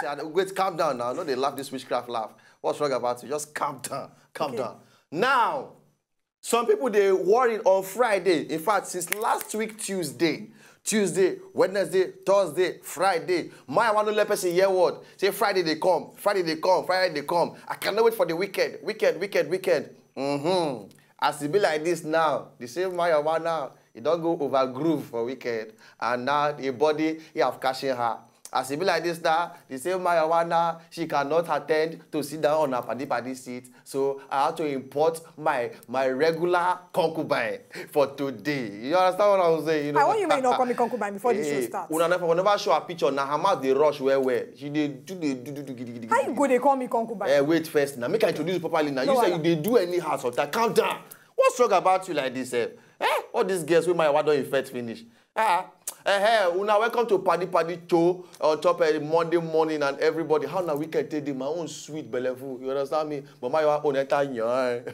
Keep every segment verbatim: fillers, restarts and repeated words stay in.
Wait, calm down now. No dey laugh this witchcraft laugh. What's wrong about you? Just calm down. Calm down. Now, some people dey worried on Friday. In fact, since last week Tuesday, Tuesday, Wednesday, Thursday, Friday, my one no let person hear word. Say Friday dey come, Friday dey come, Friday dey come. I cannot wait for the weekend, weekend, weekend, weekend. Mm-hmm. As e be like this now, the same my one now, e don go over groove for weekend, and now the body, e have catching her. As e be like this now, the same my one now, she cannot attend to sit down on her paddy paddy seat. So I had to import my my regular concubine for today. You understand what I'm saying? You know? I want you make you not call me concubine before the show Hey, starts. Una never, whenever show her picture, now her mouth dey rush well well. She dey do dey do do do gidi gidi. How you gidi. Go dey call me concubine? Eh, wait first now. Make I introduce you properly now. No, You say I you dey do anyhow sometimes. Calm down. What's wrong about you like this, eh? Eh? All these girls wey my wife don infect finish. Ah, eh, eh, una welcome to Paddy Paddy Show on top of Monday morning and everybody. How na weekend take dey? My own sweet belleful, you understand me? But my own enter yan.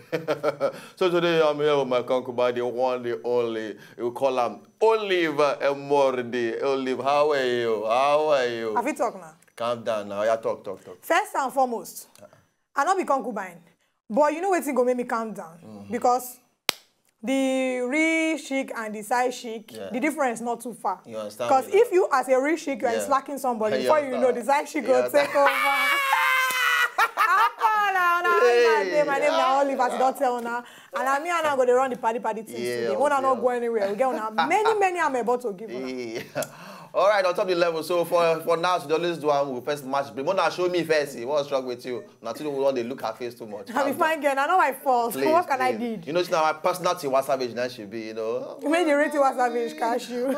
So today I'm here with my concubine, the one, the only. You call am Olive Emordi. Olive, how are you? How are you? Have you talk now? Calm down now. Yeah, talk, talk, talk. First and foremost, I no be concubine, but you know wetin go make me calm down because the real chic and the side chic, Yeah. the difference not too far. You understand Because me now? if you as a real chic, you are Yeah. slacking somebody, You before you know, understand? the side chick You go understand? take over. How far now? Now, Hey, my name, my name yeah. na Olive, as you don tell una. And I mean, I go dey run the paddy paddy things Yeah, today. Una no yeah. go anywhere. We get una many, many I'm about to give una. Yeah. All right, on top of the level. So for for now, she dey always do am. We first match. But Mona, show me first. What's wrong with you? Now, today we want to look her face too much. I be Calm down. fine girl. I know my fault. Please, What can I please. did? You know, it's now my personality was savage now she be, you know. When you rate you was savage, cash you.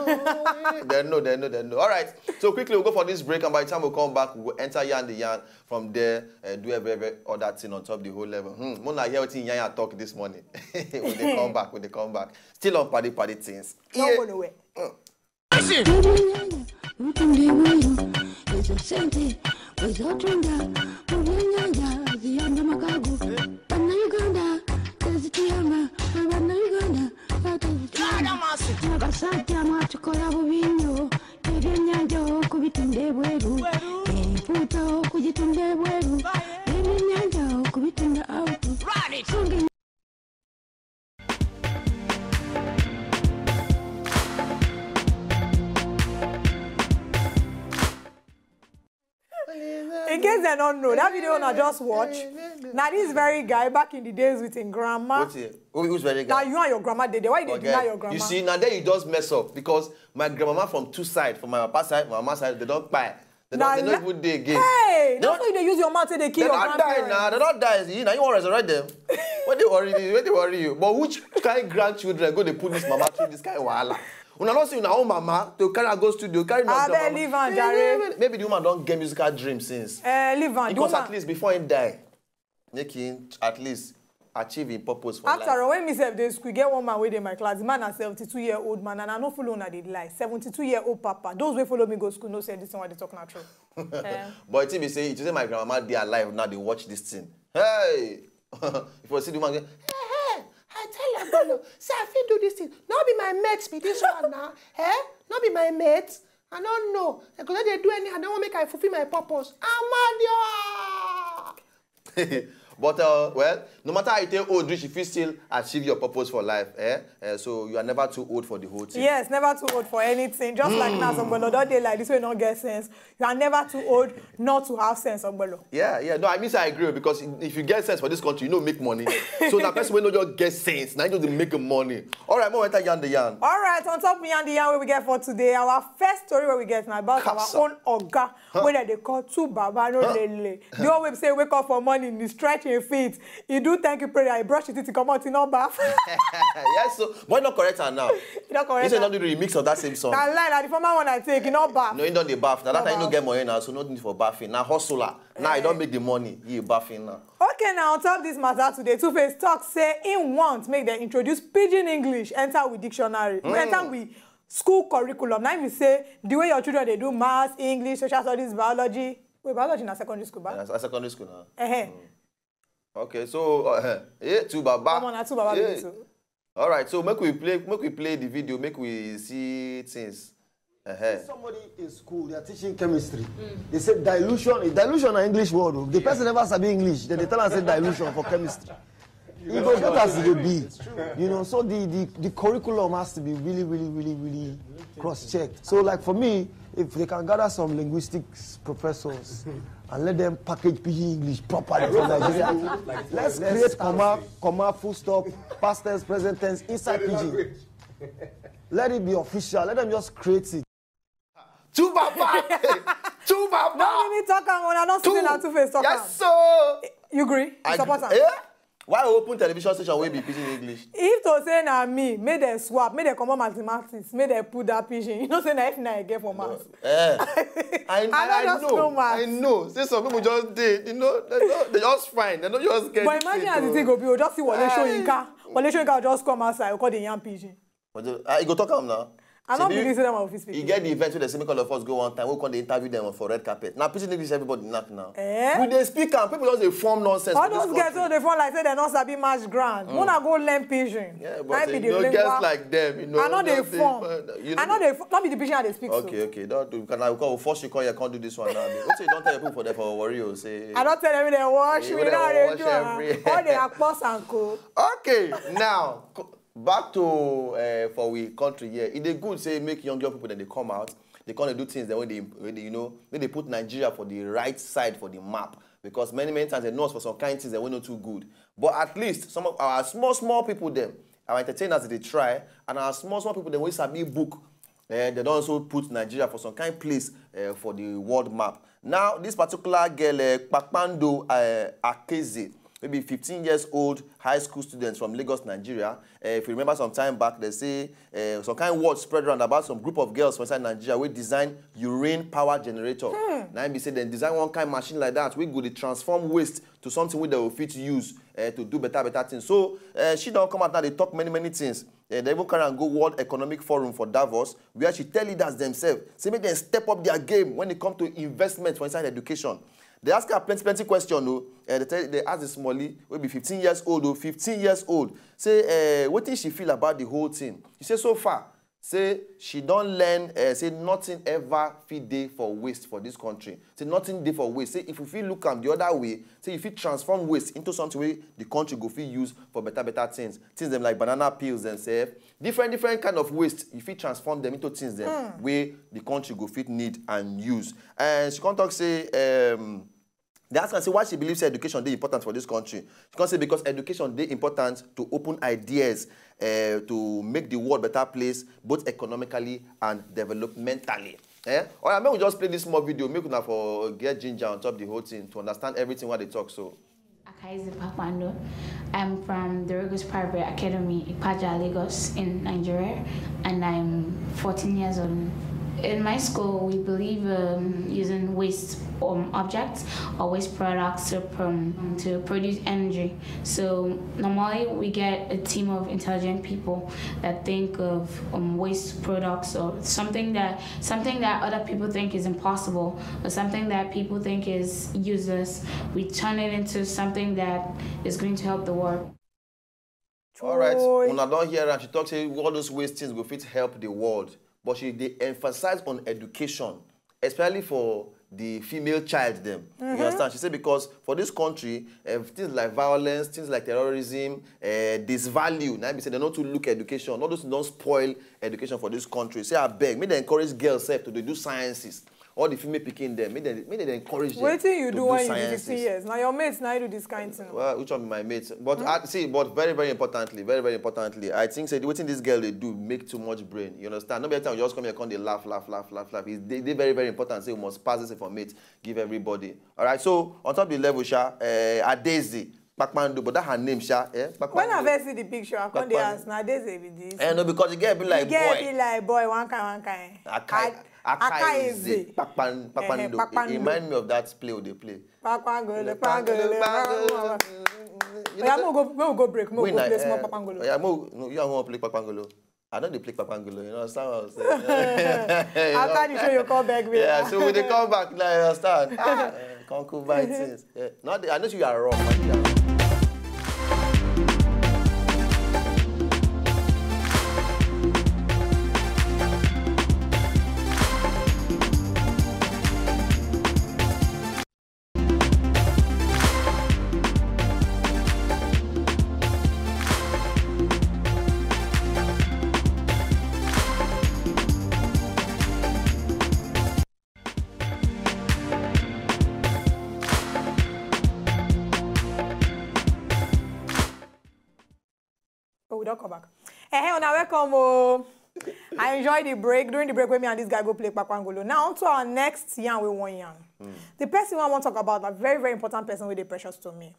They know, they know, they know. All right. So quickly, we'll go for this break, and by the time we come back, we'll enter yarn the yarn. From there, uh, do every, every other thing on top the whole level. Hmm. Mona, hear wetin Yanya talk this morning. When they come back, when they come back. Still on paddy paddy things. No Yeah. go nowhere. Listen. Utunde weyu, ezo sente, ezo tunda, unyanya, ziyanda makago. Bana Uganda, tezitiyama, bana Uganda, tezitiyama. Abasajja mwatukola bubi nnyo, ebyennyanja okubitunda ebweru, empuuta okugitunda ebweru, ebyennyanja okubitunda out. Songa In case they don't know, that video una just watch. Now this very guy back in the days with him grandma. What's it? Who, who's very Now guy? you and your grandma dey there. Why you dey Okay. deny your grandma? You see, now there you just mess up because my grandmama from two side, from my papa side, my mama side, they don't buy. They Now don't, they don't la- even dey again. Hey, They that's don't, why you dey use your mouth say they kill they your don't die grandparents. now. They don't die. You know, you want to resurrect them. What they worry you? What they worry you? But which kind grandchildren go they put this mama through this kind of wahala? Una no see una own mama to carry her go studio, carry her Abeg, drop her. leave am, jare. Maybe the woman don't get musical dream since. Eh, leave am. The Because woman at least before he die, make him at least achieve him purpose for After life. all, when me sef dey school, e get one man wey dey my class. The man na seventy-two year old man, and I no follow una dey lie. Seventy-two year old papa. Those wey follow me go school know say this thing wey I dey talk na true. Eh. But it be say, it say my grandmama dey alive now. They watch this thing. Hey, if you see the man, go, hey, hey, I tell you, Agbolo, say I fit do this thing. No be my mate be this one now. Eh? No be my mate. I don't know. They go let they do anyhow. I don't want make I fulfill my purpose. Amadio. But uh, well, no matter how you take old reach, you fit still achieve your purpose for life. Eh? Eh, so you are never too old for the whole thing. Yes, never too old for anything. Just like now, some Ogbolo don dey like this wey no get sense. You are never too old not to have sense, Ogbolo. Yeah, yeah. No, I mean, say I agree because if you get sense for this country, you know, make money. So that person wey no just get sense, now you just dey make money. All right, more enter yarn the yarn. All right, on top of yarn the yarn wey we get for today, our first story wey we get na about our Kasa. own oga, Huh? wey dem dey call two baba no Huh? lele. The one wey be say wake up for morning, he stretch him feet, he do thank you prayer, he brush his teeth, he comot, he no baff. Yes, so why not correct her now? You don't You correct say her. not do the remix of that same song. Na lie, na the former one I take, he no baff. No, he don't dey baff. Now that No time you no baff. get money now, so no need for baffing. Now hustler. Now I Eh. don't make the money. You baffing now. Okay, now on top this matter today, Two Face talk say he want make dem introduce pidgin English enter with dictionary, Mm. enter with school curriculum. Now we say the way your children dey do maths, English, social studies, biology. Wait, biology na secondary school, ba? Yeah, that's secondary school now. Uh-huh. Okay, so uh, yeah, two baba. Come on, na two baba be Yeah. this o. All right, so make we play, make we play the video, make we see things. Uh-huh. Somebody in school, they are teaching chemistry. They say dilution. Dilution na English word o. The person never sabi English. Then they tell am say dilution for chemistry. E go get as e go be. You know, so the, the, the curriculum has to be really, really, really, really cross-checked. So, like, for me, if they can gather some linguistics professors and let them package Pidgin English properly for Nigeria. Let's create comma, comma, full stop, past tense, present tense inside Pidgin. Let it be official. Let them just create it. Two baba! Two baba! No, let me talk am. Una don see na Two Face talk am. Yes, so. You agree? You support am? Yeah. Why open television station wey be Pidgin English? If to say na me, make dem swap, make dem comot mathematics, make dem put that Pidgin. You know say na if na I get for maths. Eh. I, I, I know. I know. Say some people just dey, you know, they, no, they just fine. They no just get. But imagine as the thing go be, o just see Wole Soyinka. Wole Soyinka just come outside, we call the young Pidgin. But uh, I go talk am now. I no believe say that one fit speak. E get the event wey dem say make all of us go one time. We come dey interview them for red carpet. Now, Pidgin English, everybody knack now. Eh? We dey speak am. People just dey form nonsense. All those girls wey dey form like say dem no sabi match ground. Una go learn Pidgin. Yeah, but you know, girls like them, you know, I no dey form. I no dey form. No be the Pidgin I dey speak so. Okay, okay. Don't do. Can I call force you call here? Can't do this one now. Wetin you don tell your people for there for Warri o say? I don tell them they wash. We now dey do am. All the akpos and co. Okay, now. Back to uh, for we country here, e dey good say make young young people dem dey come out, they come dey do things dem wey dey wey dey you know wey dey put Nigeria for the right side for the map, because many many times dem know us for some kind things dem wey no too good, but at least some of our small small people dem, our entertainers dey try, and our small small people dem wey sabi book, eh, they don also put Nigeria for some kind place eh, for the world map. Now, this particular girl, eh, Kpakpando eh, Akeze, maybe fifteen years old high school student from Lagos, Nigeria. Eh, if you remember some time back, they say eh, some kind word spread around about some group of girls from inside Nigeria wey design urine power generator. Now, be say dem design one kind machine like that wey go dey transform waste to something wey dem go fit use eh, to do better better things. So eh, she don come out now dey talk many many things. Eh, they even carry am go World Economic Forum for Davos, where she tell leaders themselves say make dem step up their game when it come to investment for inside education. They ask her plenty plenty question o. Eh, they tell they ask the smallie wey be fifteen years old o, fifteen years old, say eh, wetin she feel about the whole thing. She say so far say she don learn eh, say nothing ever fit dey for waste for this country. Say nothing dey for waste. Say if you fit look am the other way, say you fit transform waste into something wey the country go fit use for better better things. Things dem like banana peels themselves, different different kind of waste, you fit transform them into things dem wey the country go fit need and use. And she come talk say um, they ask am say why she believe say education dey important for this country. She come say because education dey important to open ideas uh, to make the world better place both economically and developmentally. Eh? Oya, make we just play this small video, make una for get ginger on top the whole thing to understand everything wey I dey talk so. Akaize Pakpando. I'm from the Rigos Private Academy, Ipaja, Lagos, in Nigeria, and I'm fourteen years old. In my school, we believe um, using waste um, objects or waste products to, um, to produce energy. So normally, we get a team of intelligent people that think of um, waste products or something that something that other people think is impossible or something that people think is useless. We turn it into something that is going to help the world. All right, una don hear am. She talk say all those waste things go fit help the world, but she dey emphasize on education, especially for the female child dem. You understand? She say because for this country, eh, things like violence, things like terrorism, eh, disvalue. Now be say they no too look education. All those things don spoil education for this country. Say abeg, make dem encourage girls sef to dey do sciences. All the female pikin dem, make dem make dem encourage them. Wetin you do when you be fifteen years? Na your mates na you do this kind thing. Well, which one be my mates? But hmm? uh, see, but very very importantly, very very importantly, I think say wetin this girl dey do make too much brain. You understand? No be every time you just come here come dey laugh laugh laugh laugh laugh. E dey dey very very important say you must pass this informate give everybody. All right. So on top the level, sha, uh, Adeze Kpakpando, but that her name, sha, eh? When I first see the picture, I come dey ask, na Adeze be this? Eh, no, because the girl be like boy. The girl be like boy, one kind, one kind. Akai, Akaize, Kpakpan, Kpakpando. It remind me of that play we dey play. Kpakpangolo, kpangolo, kpangolo. Oya, make we go, make we go break, make we go play small Kpakpangolo. Oya, make we, no, you wan play Kpakpangolo? I don dey play Kpakpangolo, you understand what I'm saying? After the show, you come back, baby. Yeah, so we dey come back now, you understand? Ah, eh, concubine things. Yeah. Now, I know you are wrong, man. You are wrong. Oh, we don come back. Hey, hey, una welcome. Oh, I enjoy the break. During the break, when me and this guy go play Kpakpangolo. Now, on to our next yarn, we one yarn. The person I want to talk about, a very, very important person with the precious to me.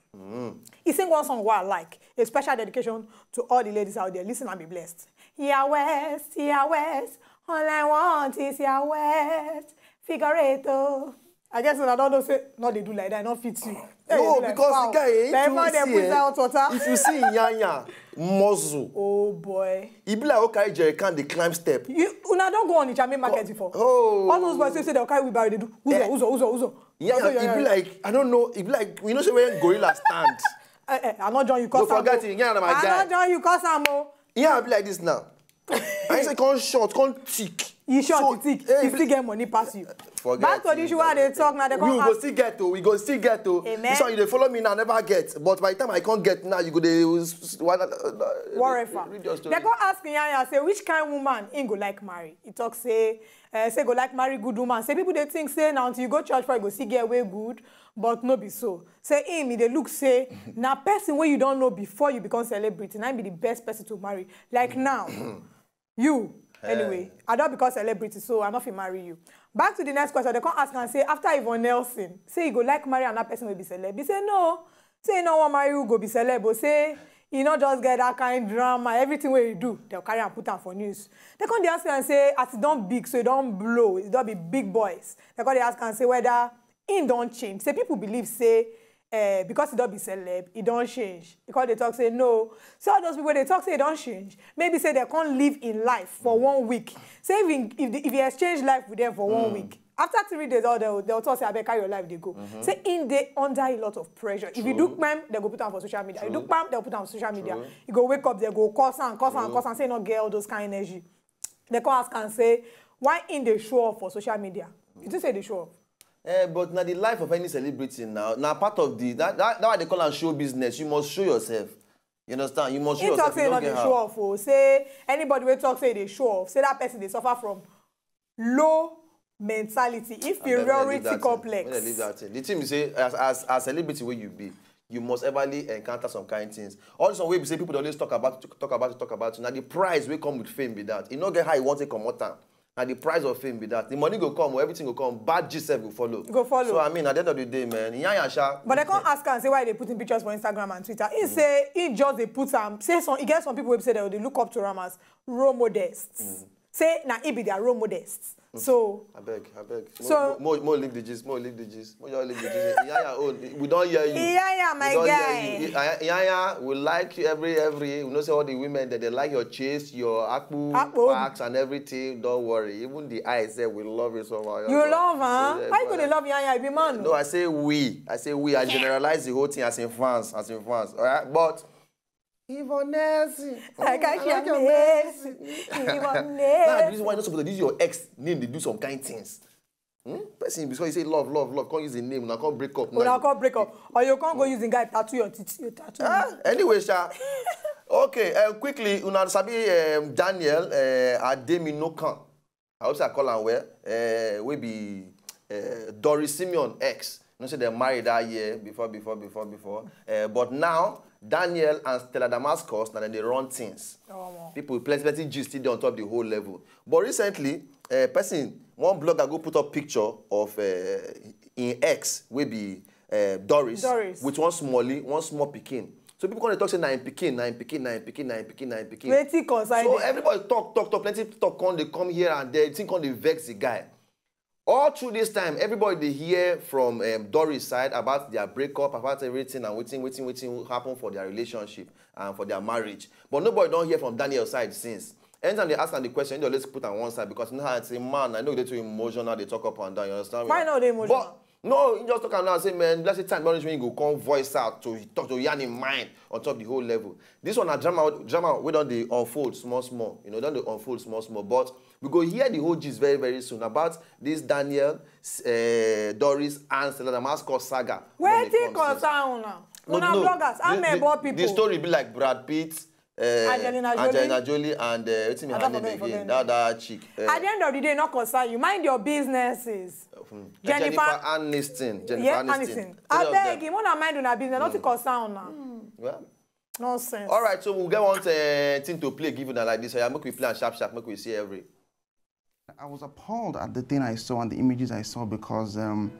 He sing one song what I like, a special dedication to all the ladies out there. Listen and be blessed. Yeah, West, yeah, West. All I want is your West. Figurato. I guess I don't know say no they do like that, not fit you. Hey, No, you do like, because wow. the guy, eh, Like, if how you they see, put eh, out water. if you see Yanya, muzzle, Oh boy. e be like okay, Jerry can dey climb step. You una don go on the Chami market before. Oh. All those boys wey say they'll carry wheelbarrow, they do uzo, Eh. uzo, uzo, uzo. Yeah, Uzo, e be like I don't know. E be like you know say when gorilla stand. Eh, eh, I not join you cause Don't am forget o. it, yeah, na my I guy. not join you cause am o. Yeah, I be like this now. I say come short, come thick. You short, So, you thick, eh, you still get money pass you. Forget Back to the it. issue where they talk now, they We come go ask. Still get to, we go still get to. Amen. This one you dey follow me now, never get. But by the time I can't get now, you go dey. Whatever. Read your story. They go ask Yanya say which kind woman he go like marry. He talk say, uh, say go like marry good woman. Say people they think say now until you go church for you go see get way good, but no be so. Say him, he dey look say na person wey you don't know before you become celebrity, na him be the best person to marry. Like now, you anyway, I don't become celebrity, so I not fit marry you. Back to the next question, they come ask and say after Yvonne Nelson, say you go like marry another person will be celeb. He say no, say no one marry who go be celeb, but say he not just get that kind drama. Everything wey he do, they'll carry and put am for news. They come dey ask am say as e don big, so e don blow, e don be big boys. They come dey ask am say whether he don change. Say people believe say uh, because he don be celeb, he don change. He come dey talk say no. So all those people they talk say he don change. Maybe say they can't live in life for one week. Say if he, if, the, if he exchange life with them for one week, after three days, all they'll, they'll talk say abeg carry your life dey go. Say in dey under a lot of pressure. If you do kpam, they go put am for social media. You do kpam, they'll put am on social media. You go wake up, they go cause am, cause am, cause am. Say no get all those kind energy. They come ask and say why in dey show off for social media. You think say they show off? Eh, but now the life of any celebrity now, now part of the that that, that why they call am show business. You must show yourself. You understand? You must show He yourself. talk say You no don't dey get show how. Off o. Say anybody wey talk say they show off, say that person they suffer from low mentality, Abeg, make dem leave inferiority that thing. complex. Make dem leave that thing. The thing be say as as as celebrity wey you be, you must everly encounter some kind things. All this one wey be say people dey always talk about, talk about, talk about. Now the price wey come with fame be that. You no get how you want to comot am. Na the price of fame be that. The money go come, everything go come. Bad G sef go follow. Go follow. So I mean, at the end of the day, man, yanya sha. But they can't ask and say why they putting pictures for Instagram and Twitter. He say he just they put am. Say some he get some people wey say they, they look up to am as role models. Say na he be their role models. So I beg, I beg. So- More, more, more leave the gist, more leave the gist, more just leave the gist. Yanya own, we don't hear you. Yeah, yeah, my We don't guy. Hear you. Yanya, we like you every every. We know say all the women that they like your chest, your akpu, Akpu. Packs and everything. Don't worry, even the eyes say we love you so much. You love her? Yeah, Why you but- gonna love Yanya? You be man. No, I say we. I say we. I generalize the whole thing as in fans, as in fans. All right, but Yvonne Nelson. I can't I hear like your Nelson. Nelson. Yvonne Now, the Nelson. reason why you're not supposed to use your ex name, they do some kind things. Hmm? Person, because you say love, love, love, can't use the name, now can't break up. Una come break up, or you can't go use the guy tattoo your tit- your tattoo. Ah, anyway, sha. Okay, uh, quickly, una sabi um, Daniel uh, Ademinokan. I hope say I call am well. Uh, we be uh, Doris Simeon ex. You know say they married that year before, before, before, before. Uh, but now Daniel and Stella Damascus now they run things. Omo. People plenty plenty gist still dey on top the whole level. But recently, uh, person one blogger go put up picture of uh, in ex wey be uh, Doris, Doris. With one smallie, one small pikin. So people come dey talk say na im pikin, na im pikin, na im pikin, na im pikin, na im pikin. Wetin concern So them? Everybody talk, talk, talk, plenty talk come dey come here and there. Thing come dey vex the guy. All through this time, everybody dey hear from um, Doris side about their breakup, about everything and wetin wetin wetin happen for their relationship and for their marriage. But nobody don hear from Daniel side since. Anytime they ask am the question, they always put am one side because you know how I say, man, I know they too emotional, they talk up and down, you understand? Why not dey emotional? But no, he just talk am now say, man, blessed time don reach when you go come voice out to talk to yarn him mind on top the whole level. This one na drama, drama wey don dey unfold small small. You know, don dey unfold small small. But we go hear the whole gist very very soon about this Daniel, uh, Doris and Stella Damascus saga. Wey don dey Wetin come since. Concern una? No, Una no, bloggers, the- amebo the- people. The story be like Brad Pitt, uh, Angelina Jolie. Angelina Jolie, and uh, wetin be I her don't name forget, again? forget. That that chick. Uh, At the end of the day, not concern you. Mind your businesses. hmm, Jennifer- Jennifer Aniston. Jennifer Yeah, Aniston. Aniston. Three of Abeg, them. you wanna mind una business, not to concern una. Well, Nonsense. All right, so we get one uh, thing to play, give una like this. So yeah, make we play and sharp sharp, make we see every. I was appalled at the thing I saw and the images I saw because um,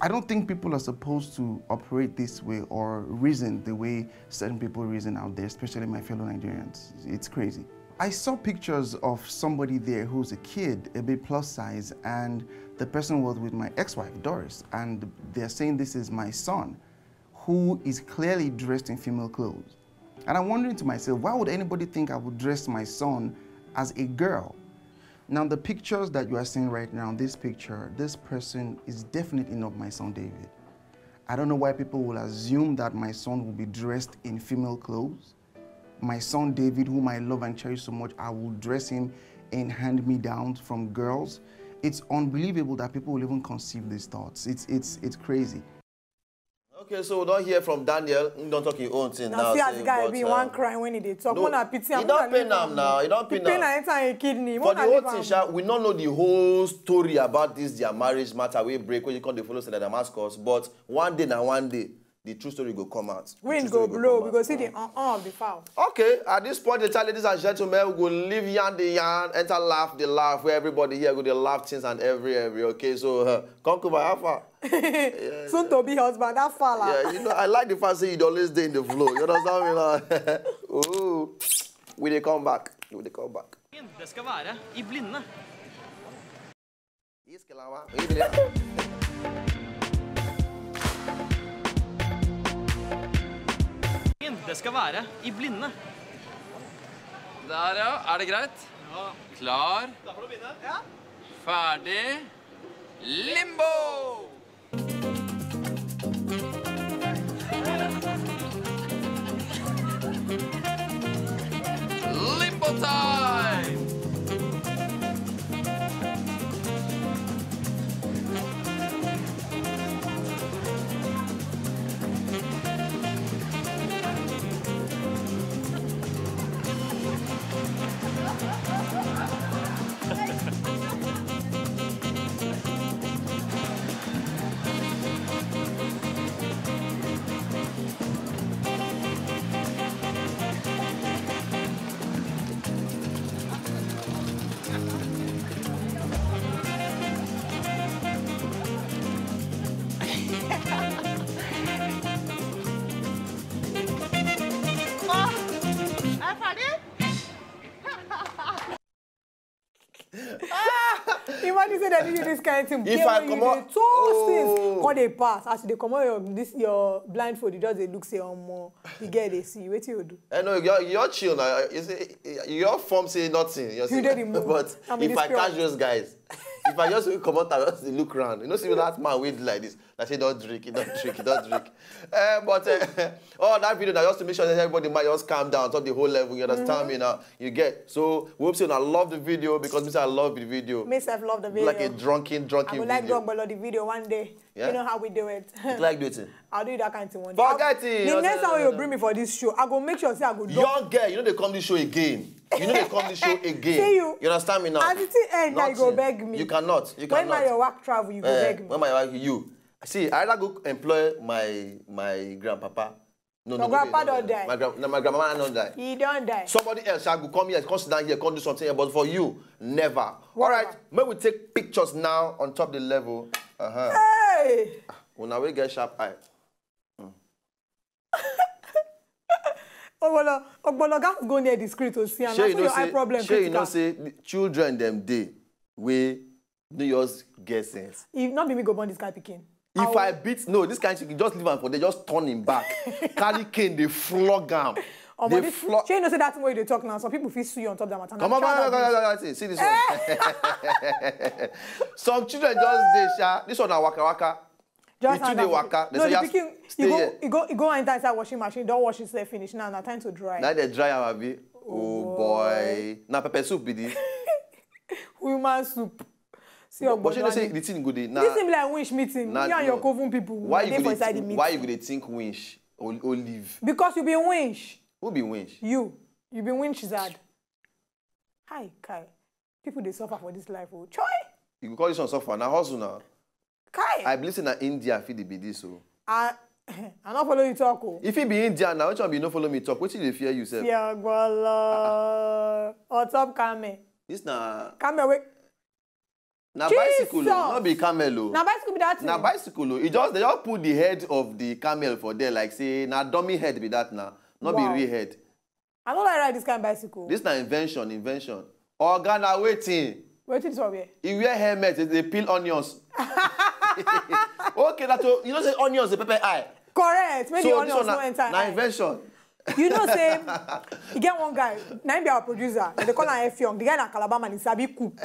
I don't think people are supposed to operate this way or reason the way certain people reason out there, especially my fellow Nigerians. It's crazy. I saw pictures of somebody there who's a kid, a bit plus size, and the person was with my ex-wife, Doris, and they're saying this is my son, who is clearly dressed in female clothes. And I'm wondering to myself, why would anybody think I would dress my son as a girl? Now, the pictures that you are seeing right now, this picture, this person is definitely not my son David. I don't know why people will assume that my son will be dressed in female clothes. My son David, whom I love and cherish so much, I will dress him in hand-me-downs from girls. It's unbelievable that people will even conceive these thoughts. It's, it's, it's crazy. Okay, so we don't hear from Daniel. He don't talk his own thing Now now. see as say, the guy but, be uh, one cry when he dey talk. no, When I pity he am, don't when I pay leave am am. Now. He don't The pay pain now. na enter him kidney. For When the I whole leave thing, am. Sha, we don't know the whole story about this their marriage matter. We break when you come to follow Senator Damascus, but one day now, one day, the true story go come out. The Wind true go story blow. come We out. Go see the uh uh of the fowl. Okay, at this point, the time, ladies and gentlemen, we go leave yarn the yarn, enter laugh the laugh, where everybody here go dey laugh things and every every. Okay, so uh, come come by how far? Soon to be husband. That fala. Yeah, you know, I like the fact say you dey always dey in the flow. You understand me now? Oh, we dey come back. We dey come back. Det skal være i blinde. Det skal være i blinde. Der, ja. Er det greit? Klar. Ferdig. Limbo! Limbo time! Imagine say they do you this kind of thing. If Girl, I when you comot- dey toast things, Oh. come dey pass. As you dey comot your this your blindfold, you just dey look say omo, the girl dey see you. Wetin you do? I know you're, you're chill now. You see, your form say nothing. You see, dey the mood. But I'm in if the I catch spirit. Those guys, if I just come out and just dey look around, you know, see that man wait like this. I say don't drink, don't drink, don't drink. Uh, but uh, all that video now just to make sure that everybody might just calm down, top the whole level. You understand me now? You get. So we hope say I love the video because me say I love the video. Me self love the video. Like a drunken, I drunken go like video. Dogbolo the video one day. Yeah? You know how we do it. Like do it. I'll do that kind of thing one day. Forget it. The No, next no, time no, you no. Bring me for this show, I go make sure say I go do. Young girl, you know they come this show again. You know they come this show again. See you. You understand me now? As it end, now you go Nothing. Beg me. You cannot. You When cannot. My your work travel, you go Eh, beg me. When my wife, you see, I rather go employ my my grandpapa. No, Your no, grandpa no, no, don't die. My, grand, no, my grandma don't die. He don't die. Somebody else shall go come here, come sit down here, come do something here. But for you, never. All right, may we take pictures now on top the level. Uh-huh. Hey! Una we get sharp eye. Ogbolo, Ogbolo, guys go near the screen to see. And Shey that's you know your eye say, problem. shey you know Critical. Say the children them dey we no just get sense. If not be me go born this guy pikin. If I beat no, this kind of thing, just leave am for there, just turn him back, carry cane, they flog am. Omo, They this, flog. Shey you know say that thing wey you dey talk now, some people fit sue you on top that matter. Come on, Shout out come on, to come on, come on, see this one. Some children just dey sha. This one na waka waka. Just He too hang dey out. Waka. They No, say, the "Yes, pikin, stay you go, here." you go, you go enter inside washing machine. Don't wash yourself finish now. Now time to dry. Now they dry am abi. Oh boy. Na pepper soup be this. Human soup. See But your but you know say body. The thing go dey This now. Thing be like winch meeting. Nah, You and no. your coven people. Why They you for go inside dey the think, why you meeting. Go dey think winch? Ol- Olive. Because you be winch. Who be winch? You, you be winch zad. Hi, Kai. People they suffer for this life. Oh, choi. You go call this one suffer. Na hustle now. Kai. I believe say na India fit dey be this o. Uh, I no follow you talk o. If you be Indian now, which one be no follow me talk? Wetin you dey fear you sef? Fear gbolo. On top camel. This na Camel wey na bicycle o, Jesus! No be camel o. Na bicycle be that thing. Na bicycle o. E just, they just put the head of the camel for there like say na dummy head be that na, no be Wow. Real head. I no like ride this kind of bicycle. This na invention, invention. Oga, na wetin? Wetin this one wear? E wear helmet, e dey peel onions. Okay, na to, you know say onions dey pepper eye. Correct. Make the So this onions one no na, enter na eye. Invention. You know say e get one guy, na him be our producer. They dey call am Effiong. The guy na Calabar man, he sabi cook.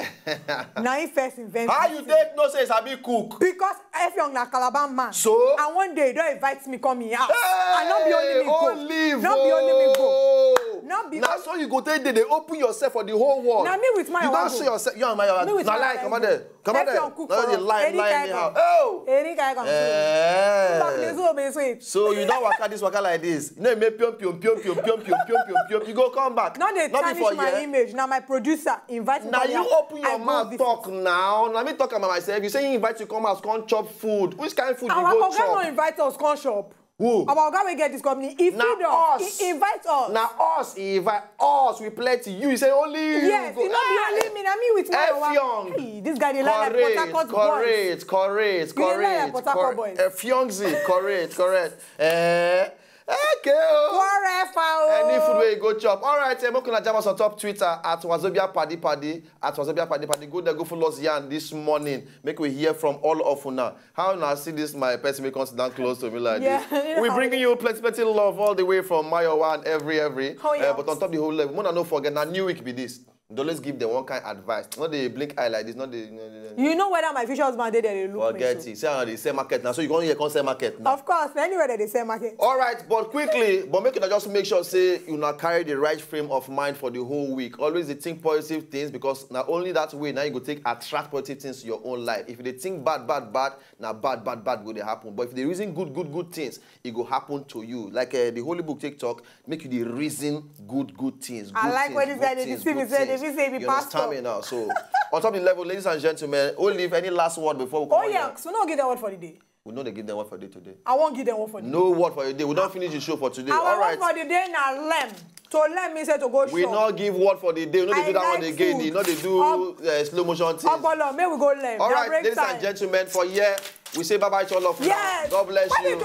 Na him first invent. How this you thing. Take know say e sabi cook? Because Effiong na Calabar man. So? And one day, he don invite me come him house. Hey, And no be only me go. Olive, No be only me go. oh. No be Na so you go take dey dey open yourself for the whole world. Na me with my You own don go. Show yourself. You and my Me with Na my lie, own comot go. there. Comot Effiong there. Cook No for dey us. lie, Any lie kind anyhow. of- Oh. Any kind of Eh. Back dey so be sweet. So you don waka this waka like this. You know, you make piom piom piom piom piom piom piom piom piom. You go come back. No dey Not tarnish before my here. Image. Na my producer invite me. Now Come you here. Open I your go mouth, visit. Talk now. Now me talk about myself. You say he invite you come house, come chop food. Which kind of food Our you go oga no chop? Invite us come shop. Who? Our oga wey get this company, he Na feed us. Us. He invite us. Na us. He invite us. We plenty. You say only you. Yes, Go. E no be only me, na me with my Effiong. Hey, this guy dey lie like Port Harcourt boys. Correct, correct, correct. You dey lie like Port Harcourt boys. Effiongzi, correct, correct. Eh, okay. Oh. Whatever. Oh. Any food where you go chop. All right, eh, make una jam us on top Twitter at Wazobia Paddy Paddy, at Wazobia Paddy Paddy. Go there, go follow us here this morning. Make we hear from all of una. How una see this my person wey come sit down close to me like Yeah, this? you know We how bringing it you plenty, plenty love all the way from Mayowa and every, every. Oh, Eh, yeah. But on top the whole level, una no forget, na new week be this. They always give them one kind advice. No dey blink eye like this, no dey. No, no, no. You know whether my future husband dey there, dey look me. Forget So. It. Say how they sell market now. So you gonna here come sell market now. Of course, na anywhere that they sell market. All right, but quickly, but make una just make sure say una carry the right frame of mind for the whole week. Always dey think positive things, because na only that way now you go take attract positive things to your own life. If you dey think bad, bad, bad, na bad, bad, bad go dey happen. But if you dey reason good, good, good things, e go happen to you. Like, eh, the Holy Book take talk, make you dey reason good, good things. I Good like things, when this good guy dey things, deceive me, good say, things. Dey say be You pastor. Understand me now? So, on top of the level, ladies and gentlemen, Olive, any last word before we come Oh on yeah, here? So no give them word for the day. We no dey give them word for the day today. I won't give them word for the day. No word for the day. We don't finish the show for today. Our All right. Word for the day na lem. To lem means say to go shop. We not give word for the day. We no dey I do that one like again. Food. We no dey do, uh, slow motion things. Ogbolo, may we go lem. All Na right, break ladies time. And gentlemen, for here, we say bye bye to all of you. Yes. God bless What you. do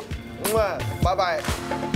you Mwah. Bye bye.